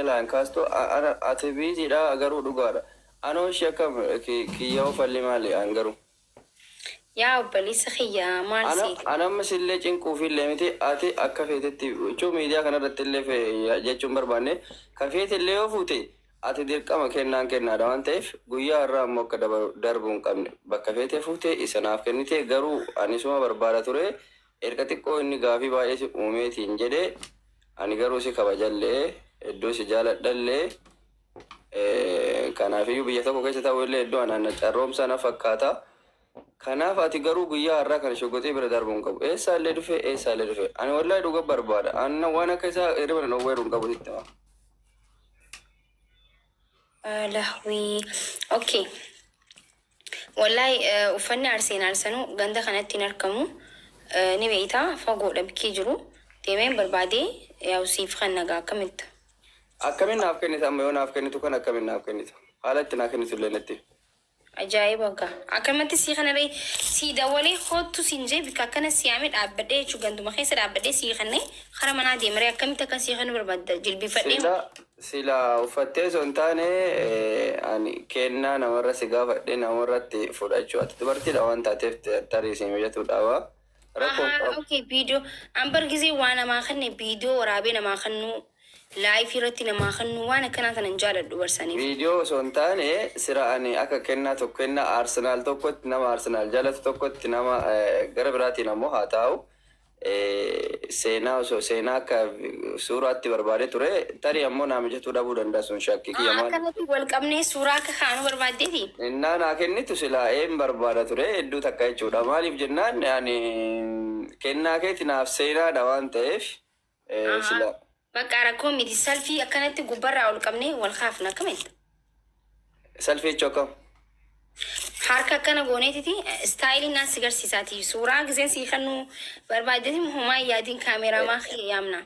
jalaa hin kaastu. Ati busydha garuu dhugaadha. Anoo ishee akkam kiyya falli maali an garuu? Yaa obboleessa kiyya, maal Ana seeti? Ana amma sillee cinquufillee miti. Ati akka feetetti jechuun miidiyaa kanarratti illee jechuun barbaanne, ka feetellee yoo fuute ati dirqama kennaan kennaadha waan ta'eef, guyyaa irraa ammoo akka darbuu hin qabne bakka feete fuute isa naaf kennite. Garuu ani suma barbaada ture. Erga xiqqoo inni gaafii baay'ee si uumeetiin jedhe. Ani garuu si kabajallee, hedduu si jaaladhallee. Kanaafiyyuu biyya tokko keessa ta'u illee iddoo anaan na carroomsa na fakkaata. Kanaaf ati garuu guyyaa har'aa kana shoggoxee bira darbuu hin qabu. Eessaallee dhufe, eessaallee dhufe. Ani wallaahi dhuga barbaada. Ani waan akka isaa hirriba na dhoowweeru hin qabu sitti hima. Lahwii. Okay. Wallahi uffanni Arseenaal sanuu ganda kanatti hin argamu. Ni beektaa, fagoodha bikkee jiru. Deemeen barbaadee yaa'u siif kan nagaa akkamitti? Akkamiin naaf kennita amma? Yoo naaf kennitu kan akkamiin naaf kennita? Haala itti naa kennitu illee natti. Ajaa'iba gaa. Akkamatti sii kana ree sii dawwalee hoottu siin jee, bikka akkana siyaame dhaabbadhee jechuun ganduma keessa dhaabbadhee sii kannee kara manaa deemaree, akkamitti akka sii kanu barbaadda? Jilbiifadhee? Sila uffattee osoo hin taane, ani kennaa namarra si gaafadhe namarratti fudhachuu, ati dubartiidha waan taateef tarii si mijatu dhaaba. Rakkoo hin qabu. Okay, viidiyoo an bar gisee waa namaa kenne viidiyoo waraabee namaa kennuu, live irratti namaa kennuu, waan akkanaa kana hin jaaladhu barsaniif. Viidiyoo osoo hin taane, sira ani akka kennaa tokko, kennaa Arsenaal tokkotti, nama Arsenaal jaalatu tokkotti, nama gara biraatiin ammoo haa taa'u. Seenaa osoo seenaa akka suuraatti barbaade ture, tarii ammoo naa mijatuu dhabuu danda'a, sun shakkii kiyya maali. Akkanatti wal qabnee suuraa akka kaanu barbaaddeeti. Innaa naa kennitu silaa een barbaada ture hedduu takka jechuudha. Maaliif jennaan, ani kennaa keeti naaf seenaadha waan ta'eef sila. Bakka rakkoo miti, selfie akkanatti gubbarraa ol qabnee wal kaafna, akkamitti? Selfie jechuu akkam? Harka akkana gooneetiti style naan si garsiisaati. Suuraa giseen sii kennuu barbaaddeeti, homaa hin yaadiin, cameraman kiyya yaamna.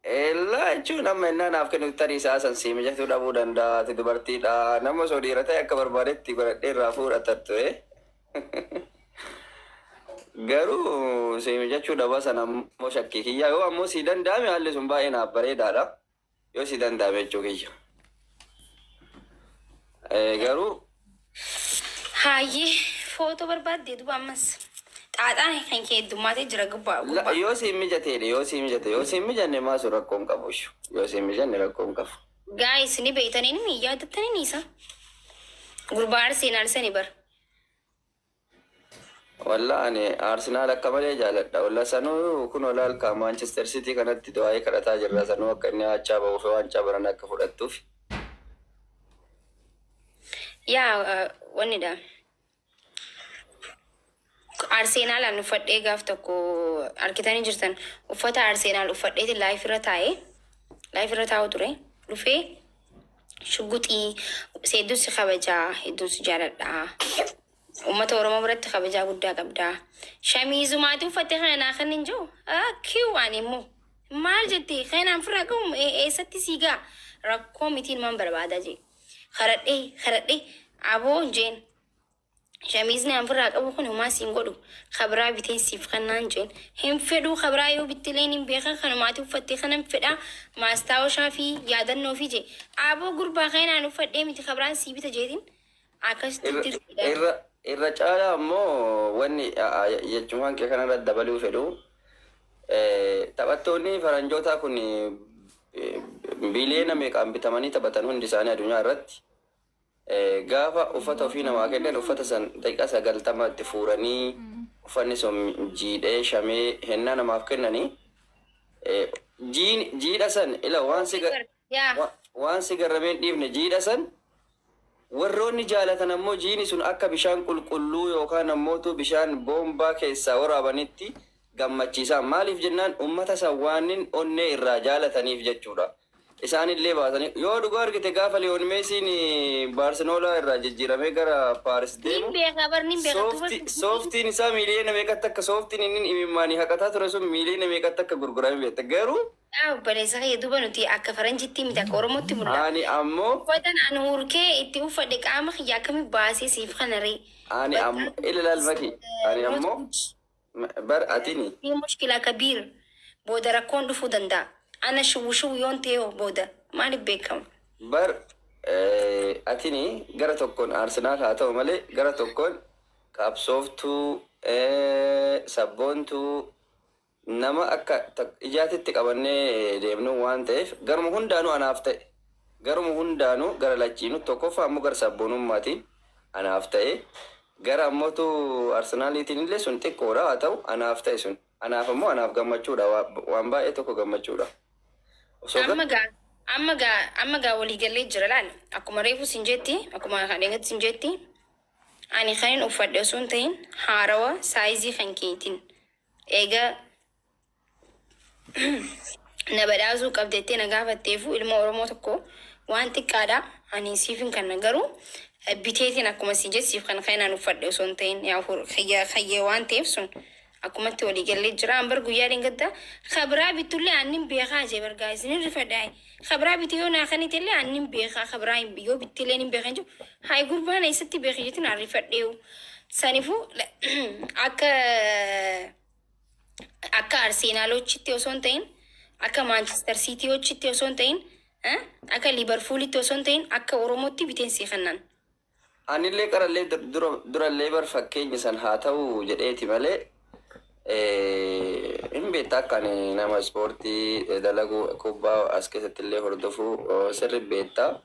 Ellaa jechuun amma innaa naaf kennitu tarii isaa san sii mijatuu dhabuu danda'a. Ati dubartiidha. Nama osoo dhiira ta'e akka barbaadetti godhadhee irraa fuudhata ture. Garuu sii mijachuu dhaba sana ammoo shakkii kiyya. Yoo ammoo sii danda'ame haalli sun baay'ee naaf bareedaadha. Yoo sii danda'ame jechuu kiyya. Garuu Hayyee, footoo barbaaddee duba ammas. Xaaxaan kan kee heddummaatee jira gubbaa gubbaa. Yoo siin mijateedha, yoo siin mijate. Yoo siin mijanne maa sun rakkoo hin qabu. Yoo siin mijanne rakkoo hin qabu. Guys, ni beeytanii, ni yaadattanii ni isa. Gurbaa Arseenaal sani bar. Walla ani Arsenaal akka malee jaaladha. Walla sanuu kun olaalka Manchester City kanatti du'aa'ee kadhataa jirra. Sanuu akka inni haachaa bahuuf, waancaa baran akka fudhattuuf. Yaa wannidha. Arseenaalaan uffadhee gaaf tokko argitanii jirtan. Uffata Arseenaal uffadheeti live irra taa'ee, live irra taa'u ture. Dhufee shugguxii hedduu si kabajaa, hedduun si jaaladha. Uummata Oromoo biratti kabajaa guddaa qabda. Shamiizumaati uffattee kana naa kan hin jiru. Kiw, ani immoo maal jette? Kanaan ofirraa qabu eessatti sii gaa, rakkoo mitiin man barbaada jee. Karadhee karadhee aboo jeen. Shamiizni an ofirraa qabu kun homaa siin godhu, kabraa biteen siif kannaan jeen. Hin fedhuu, kabraa yoo bittileen hin beekan, kanumaati uffattee kanan fedhaa, maastaawoshaa fi yaadannoo fi jee. Aboo gurbaa kanaan uffadhee miti, kabraan sii bita jeetiin akkasitti dirqiidhaan. Irra caalaa ammoo wanni jechuun kee kanarra dabaluu fedhu, taphattoonni faranjootaa kun biliyeena meeqaan bitamanii taphatan hundi isaanii addunyaa irratti gaafa uffata ofii namaa kennan, uffata san daqiiqaa 90 itti fuuranii, uffanni sun jiidhee shamee hennaa namaaf kennanii, jiidha san ila waan si waan si garrameen dhiifne. Jiidha san warroonni jaalatan ammoo jiini sun akka bishaan qulqulluu yookaan ammootu bishaan boombaa keessaa waraabanitti gammachiisaa. Maaliif jennaan, ummata san waanin onnee irraa jaalataniif jechuudha. Isaanillee baasanii yoo dhugaa argite, gaafa Liyoon Meesiin Baarseloonaa irraa jijjiiramee gara Paaris Nin deemu, beeka bar, nin beeka. Sooftiin isaa miiliyoona meeqatti akka sooftiin inni imimmaanii haqataa ture sun miiliyoona meeqatti akka gurgurame beekta garuu. Obboleessa kiyya, duba nuti akka faranjitti miti, akka Oromootti mul'ata. Ani ammoo Uffatan ani hurkee itti uffadhe qaama kiyya akkamii baasee siif kana ree? Ani ammoo ila laalmaki, ani ammoo bar atini في مشكلة كبير, booda rakkoon dhufuu danda'a. Ana shiwu shiwu yoon ta'e booda. Maaliif beekama? Bar atini gara tokkoon Arsenaal haa ta'u malee gara tokkoon qabsooftuu, sabboontuu, nama akka ijaatitti qabannee deemnu waan ta'eef garuma hundaanuu anaaf ta'e. Garuma hundaanuu gara lachiinu, tokkoffaa ammoo gara sabboonummaatiin anaaf ta'e, gara ammootu Arsenaaliitiin illee sun xiqqoodha, haa ta'u anaaf ta'e sun. Anaaf ammoo anaaf gammachuudha, waan baay'ee tokko gammachuudha. Osoo Amma gaa waliigallee jira laal. Akkuma reefu sin jetti, akkuma kan eegatti sin jetti, ani kanin uffadhe osoo hin ta'in haarawa saayizii kan keetiin eega na badhaasuu qabdettee na gaafatteefu, ilma Oromoo tokko waan xiqqaadha. Ani siifin kana garuu biteetiin akkuma si jetti siif kan kanaan uffadhe osoo hin ta'in yaa kayya waan ta'eef sun akkumatti waliigallee jira. An bar guyyaa dheengaddaa kabraa bittullee annin beekaa jee bargaa isinin rifadhaa. Kabraa bitte yoo naa kanitellee annin beekaa, kabraa yoo bittillee nin beekaa jiru. Hayi, gurbaan eessatti beeka jettin an rifadheewu. Saniifuu akka Arsenaalochitti osoo hin ta'in, akka Maanchister Siitiichitti osoo hin ta'in, akka Liibarpuulitti osoo hin ta'in, akka Oromootti biteen sii kennan. Anillee qarallee durallee bar fakkeenya san haa ta'u jedheeti malee hin beekta akka ani nama ispoortii dalagu, kubbaa as keessatti illee hordofu sirri beekta.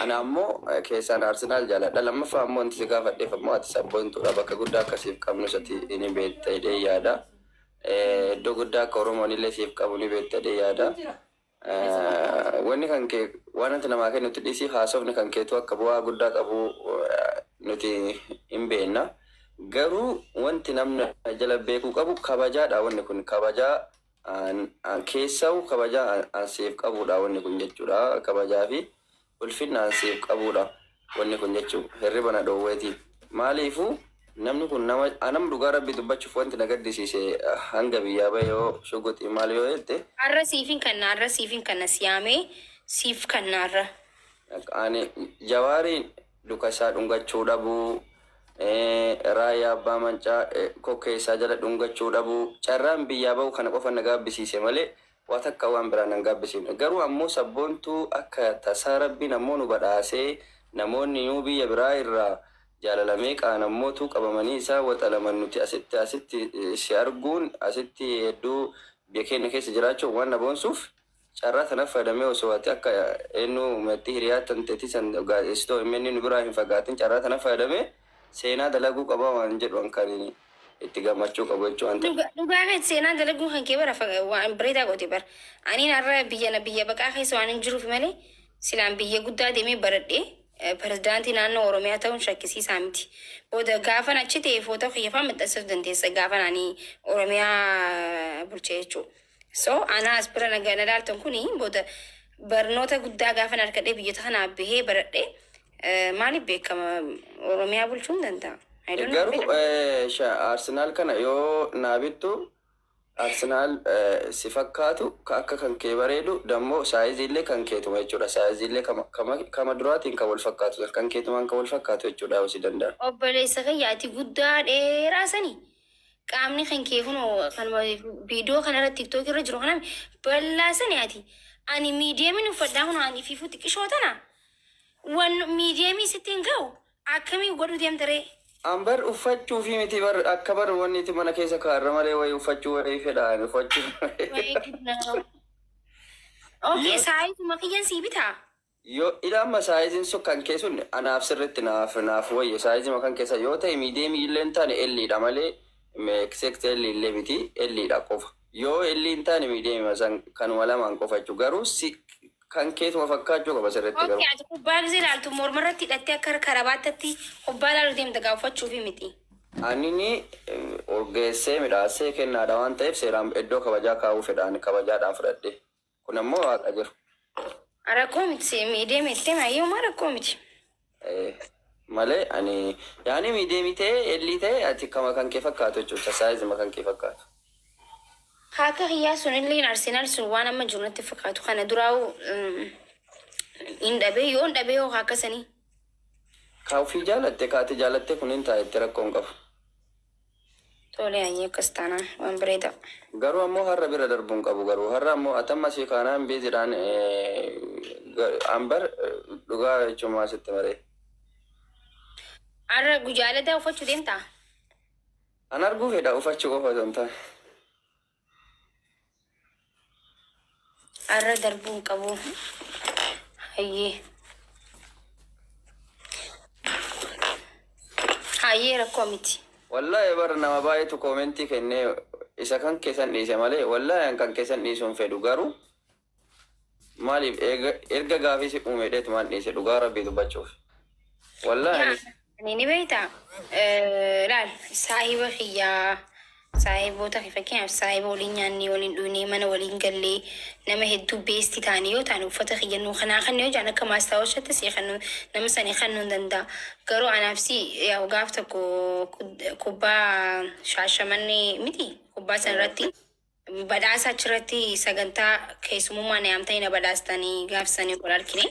Ana ammoo keessaan Arsenaal jaaladha. Lammaffaa ammoo wanti si gaafadheef ammoo ati sabboontuudha. Bakka guddaa akkasiif qabnu sati ni beekta jedhee yaada. Iddoo guddaa akka Oromoon illee siif qabu ni beekta jedhee yaada. Wanni kan kee waan ati namaa kennutti dhiisii, haasofni kan keetu akka bu'aa guddaa qabu nuti hin beekna. Garuu wanti namni jala beekuu qabu kabajaadha, wanni kun kabajaa keessa'u kabajaa an siif qabudha wanni kun jechuudha. Kabajaa fi ulfinna an siif qabudha wanni kun jechuudha. Hirriba na dhoowweeti. Maaliifuu namni kun nama anam dhugaa rabbi dubbachuuf wanti na gaddisiise hanga biyyaa bahe yoo shuguxii maal yoo jette. Har'a siifin kanna, har'a siifin kanna, siyaamee siif kanna har'a. Ani Jawaariin luka isaa dhungachuu dhabuu, Raayyaa Abbaa Mancaa kokkee isaa jala dhungachuu dhabuu, carraan biyyaa bahu kana qofa na gaabbisiise malee waa takka waan biraan nan gaabbisiifne. Garuu ammoo sabboontuu akka tasaa rabbiin ammoo nu badhaasee namoonni nuu biyya biraa irraa jaalalamee qaanammootu qabamanii isaa waxalaman, nuti asitti si arguun, asitti hedduu biyya keenya keessa jiraachuun waan na boonsuuf, carraa tanaaf fayyadamee osoo ati akka eenyu meetti hiriyaa tanteetii san gaazexeessitoo inni nu biraa hin fagaatin, carraa tanaaf fayyadamee seenaa dalaguu qaba waan jedhu kan itti gammachuu qabu jechuu waan ta'eef. Dhugaa keeti, seenaa dalaguu kan kee bara waan bareedaa goote bara. Ani har'a biyya baqaa keessa waan hin jiruuf malee silaan biyya guddaa deemee baradhee pirezidaantii naannoo Oromiyaa ta'uun shakkisiisaa miti. Booda gaafan achi ta'e footoo kiyyafaa maxxansuu dandeessa gaafan ani Oromiyaa bulchee jechuudha. So ana as bira na laaltan kuni booda barnoota guddaa gaafan argadhee biyyoota kanaaf bahee baradhee maaliif beekama, Oromiyaa bulchuu hin danda'a. I don't know. Garuu Arsenaal kana yoo naa bittu, Arsenaal si fakkaatu, ka akka kan kee bareedu, dammoo saayizii illee kan keetuma jechuudha. Saayizii illee kama duraatiin kan wal fakkaatu, kan keetumaan kan wal fakkaatu jechuudha yoo si danda'a. Obboleessa kiyya, ati guddaa dheeraa sani. Qaamni kan kee kun kan viidiyoo kanarra TikTok irra jiru kana bal'aa sani ati. Ani mediumiin uffadhaa kun ani fiifuu xiqqishoo tana. Wan mediumii sitti hin ga'u, akkamii godhu deemta ree? An bar uffachuu fi miti bar, akka bar wanni itti mana keessa kaarra malee wayii uffachuu wayii fedhaan uffachuu. Okay, saayizuma kiyyan sii bitaa? Yoo ila amma saayiziin sun kan kee sun anaaf sirriitti naaf wayya, saayizima kan keessa yoo ta'e mediumii illee hin taane L'dha malee XXL illee miti, L'dha qofa. Yoo L hin taane mediumii san kanuma lamaan qofa jechuudha. Garuu si kan keetuma fakkaachuu qaba sirriitti garuu. Okay, ati kubbaa gisee ilaaltu morma irratti hidhattee akka karabaatatti kubbaa ilaaluu deemta gaa, uffachuufi miti. Anini urgeessee midhaasee kennaadha waan ta'eef seeraan iddoo kabajaa kaa'uu fedhaan kabajaadhaan fudhadhe. Kun ammoo waaqa jiru. Rakkoo miti, mediumii itti mayyuu rakkoo miti. Malee ani yaani mediumii ta'e L ta'e ati kama kan kee fakkaatu jechuudha. Saayizima kan kee fakkaatu. Akka kiyyaa sun illee Arsenaal sun waan amma jiru natti fakkaatu kana duraa'u hin dhabee, yoo hin dhabee yoo akkasanii. Ka ofii jaalatte, kaati jaalatte kun hin taa'etti rakkoo hin qabu. Tole, ayyee, akkas taanaan waan bareeda. Garuu ammoo har'a bira darbuu hin qabu, garuu har'a ammoo atamma si kaanaan beezidhaan. Ambar dhugaa jechuun maa sitti maree. Har'a guyyaa ladaa uffachuu deemtaa? An arguu fedha, uffachuu qofa osoo hin taane. Har'a darbuu hin qabu. Hayyee. Hayyee, rakkoo miti. Wallaahi bara nama baay'eetu koomentii kennee isa kan keessan dhiise malee, wallaahi an kan keessan dhiisuu hin fedhu. Garuu maaliif erga gaafii si uume dheetumaan dhiise, dhugaa rabbii dubbachuuf. Wallaahi. Ani ni beektaa? Laal, saahiba kiyyaa, saahiboota, fakkeenyaaf saahiba waliin nyaannee, waliin dhugnee, mana waliin gallee, nama hedduu beesti ta'anii yoo ta'an, uffata kiyyannuu kanaa kan yoo jaan akka maastaawoshatti si kan nama sanii kennuu hin danda'a. Garuu anaaf si yaa gaaf tokko kubbaa Shaashamannee miti, kubbaa san irratti badhaasa achirratti sagantaa keessummaa na yaamtanii na badhaastanii gaaf sanii wal argine.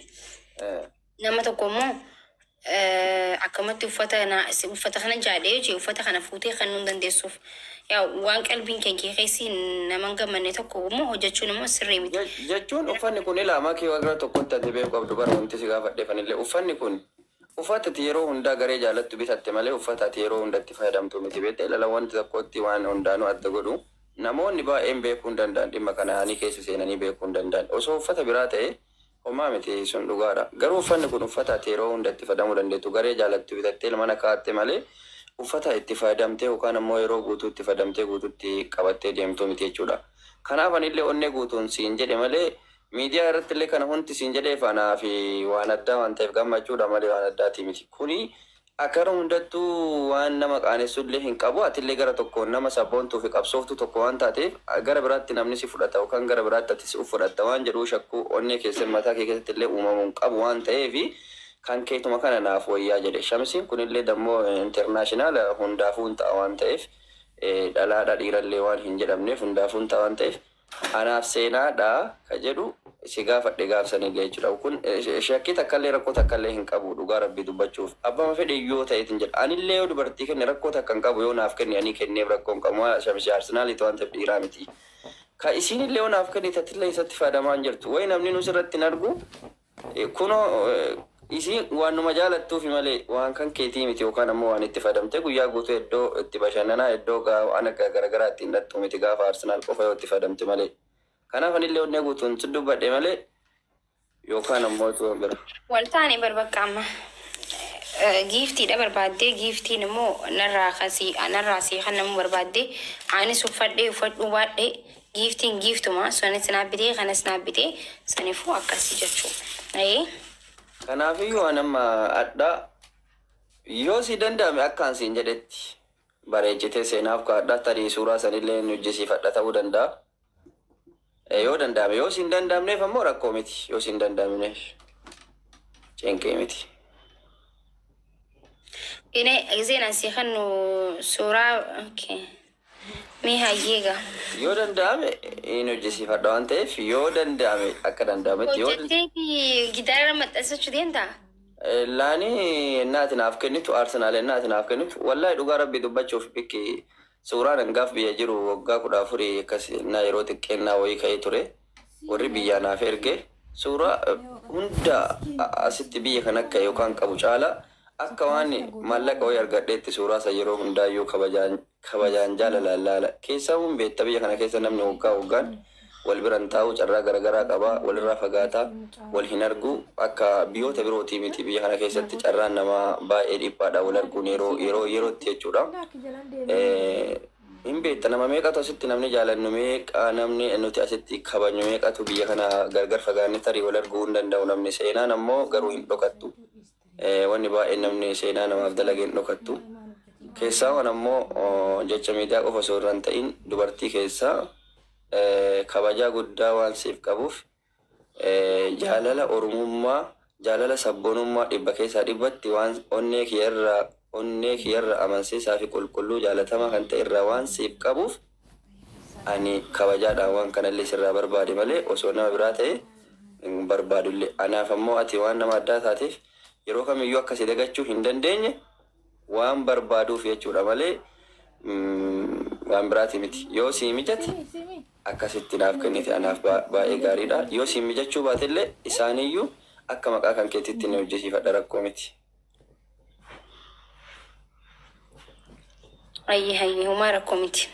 Nama tokko immoo akkamatti uffata kana jaadhee jee uffata kana fuutee kennuu hin dandeessuuf. Yaa waan qalbiin keenya keessi nama hin gammanne tokko immoo hojjechuun immoo sirrii miti. Jechuun uffanni kun ilaa kee gara tokkotti ati beekuu qabdu bara wanti si gaafadheefanillee, uffanni kun uffata ati yeroo hundaa garee jaalattu bitatte malee uffata ati yeroo hundatti fayyadamtu miti, beekte. Ilala, wanti tokkotti waan hundaanuu adda godhu namoonni baay'een beekuu hin danda'an, dhimma kana ani keessa seenanii beekuu hin danda'an. Osoo uffata biraa ta'e homaa miti, sun dhugaadha. Garuu uffanni kun uffata ati yeroo hundatti fayyadamuu dandeettu, garee jaalattu bitattee mana kaa'atte malee uffata itti fayyadamtee yookaan ammoo yeroo guutuu itti fayyadamtee guutuutti qabattee deemtuu miti jechuudha. Kanaaf anillee onnee guutuun siin jedhe malee, miidiyaa irratti illee kana hundi siin jedheef anaa fi waan addaa waan ta'eef gammachuudha malee waan addaati miti. Kuni akka hundattuu waan nama qaanessu illee hin qabu. Atillee gara tokkoon nama sabboontuu fi qabsooftuu tokko waan taateef, gara biraatti namni si fudhata yookaan gara biraatti ati si fudhatta waan jedhuu shakkuu onnee keessatti mataa kee keessatti illee uumamuu hin qabu waan ta'eef, kan keetuma kana naaf wayyaa jedhe. Shamsiin kunillee dammoo international hundaafuu hin ta'a waan ta'eef, dhalaadha dhiirallee waan hin jedhamneef, hundaafuu hin ta'a waan ta'eef, anaaf seenaadha ka jedhu si gaafadhe gaafsanillee jechuudha. Kun shakkii takkallee rakkoo takkallee hin qabu, dhugaa rabbii dubbachuuf. Abbama fedhe yoo ta'eetin jedha. Anillee yoo dubartii kenne rakkoo takka hin qabu, yoo naaf kenne ani kenneef rakkoo hin qabu. Shamsi Arsenaaliitu waan ta'eef dhiiraa miti. Ka isiinillee yoo naaf kenne tatillee isatti fayyadamaa hin jirtu. Wayi namni nus irratti hin argu. Kunoo isiin waan numa jaalattuufi malee waan kan keetii miti, yookaan ammoo waan itti fayyadamte guyyaa guutuu iddoo itti bashannanaa, iddoo waan akka garaagaraa ittiin dhattu miti, gaafa Arsenaal qofa yoo itti fayyadamte malee. Kanaaf anillee onnee guutuun si dubbadhe malee yookaan ammoo tu bira. Wal taane bar bakka amma. Giiftiidha barbaaddee, giiftiin immoo narraa kasii narraa sii kan namuu barbaaddee, anis uffadhee uffadhuu baadhee, giiftiin giiftuma sanis naaf bitee kanas naaf bitee, saniifuu akkasii jechuudha. Ayee. Kanaafiyyuu waan amma addaa yoo si danda'ame akkaan siin jedhetti bareechitee seenaaf kaadhaa, tarii suuraa sanillee hojjisiifadha ta'uu danda'a. Yoo danda'ame, yoo siin danda'amneef ammoo rakkoo miti, yoo siin danda'amneef cinqii miti. Ine giseen asii kannu suuraa, okay. Mee hayyeega. Yoo danda'ame hin hojjisiifadha waan ta'eef, yoo danda'ame akka danda'ametti yoo Hojjettee fi gitaara maxxansachuu deemtaa? Laani ennaati naaf kennitu, Arsenaal ennaati naaf kennitu, wallahi dhugaa rabbii dubbachuuf, bikki suuraan hangaaf biyya jiru waggaa 14 akkas naa yeroo xiqqeennaa wayii ka'ee ture, warri biyyaa naaf erge suuraa hunda asitti biyya kan akka yookaan qabu caala akka waan maallaqa wayii argadheetti suuraa san yeroo hundaayyuu kabajaan kabajaan jaalalaan laala. Keessaa hun beekta, biyya kana keessa namni waggaa waggaan wal biran taa'u carraa garagaraa qaba, walirraa fagaataa, wal hin argu. Akka biyyoota birootii miti, biyya kana keessatti carraan namaa baay'ee dhiphaadha wal arguun yeroo yeroo yerootti jechuudha. Hin beekta, nama meeqatu asitti namni jaalannu meeqa, namni nuti asitti kabajnu meeqatu biyya kana gargar fagaanne tarii wal arguu hin danda'u namni. Seenaan ammoo garuu hin dhokattu. Wanni baay'een namni seenaa namaaf dalage hin dhokattu. Keessaa waan ammoo jecha miidiyaa qofa osoo irra hin ta'in dubartii keessaa kabajaa guddaa waan siif qabuuf, jaalala oromummaa, jaalala sabboonummaa 100% waan onnee kiyyarraa amansiisaa fi qulqulluu jaalatamaa kan ta'e irraa waan siif qabuuf, ani kabajaadhaan waan kanallee sirraa barbaade malee osoo nama biraa ta'e hin barbaadullee. Anaaf ammoo ati waan nama addaa taateef yeroo kamiyyuu akka si dagachuu hin dandeenye waan barbaaduuf jechuudha malee waan biraati miti. Yoo sii mijate Akkasitti naaf kennite anaaf baay'ee gaariidha. Yoo siin mijachuu baatellee isaaniiyyuu akka maqaa kan keetitti ni hojjesiifadha, rakkoo miti. Hayyee, hayyee, homaa rakkoo miti.